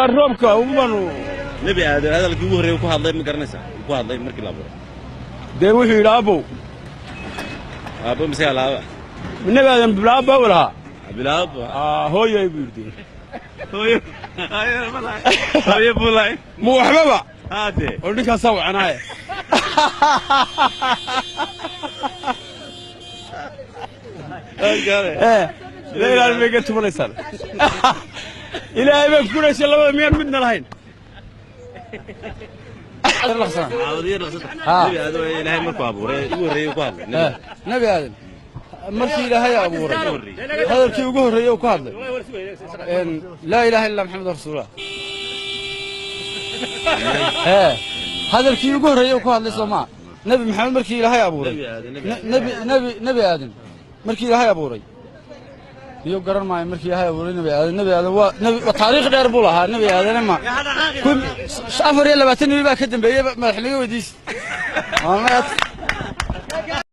Roobka umanu. Nebi Aadan hadalkii ugu horreeyay ku hadlay ma garanaysaa? Ku hadlay markii la abuuray. Dee wuxuu yidhi abow. Aabbo mise alaaba? Nebi Aadan bilaaba u lahaa. Bilaabo. Hooyay buu yidhi. Hooyo. Hooyo buu lahay. Ma waxbaba. Haade. Oo ninkaasaa wacanaaye. Ilaahay bay ga tumanaysaan. Ilaahay baa ku dhashay labada miyaan midna lahayn. Nebi Aadan Ilaahay markuu abuuray ugu horreeyay ku hadlay. Nebi Aadan markii Ilaahay abuuray hadalkii ugu horreeyey uu ku hadlay, laa ilaaha illa Maxamed rasuulullah. Hadalkii ugu horreeyey uu ku hadlay soo maa Nebi Maxamed markii Ilaahay abuuray? Nebi nebi Nebi Aadan markii Ilaahay abuuray iyo garan maayo markii Ilaahay abuuray Nebi Aadan. Nebi Aadan waa nebi, waa taariikh dheer buu lahaa Nebi Aadan, ma 24 nebi baa ka dambeeyey. Madax naga weydiis.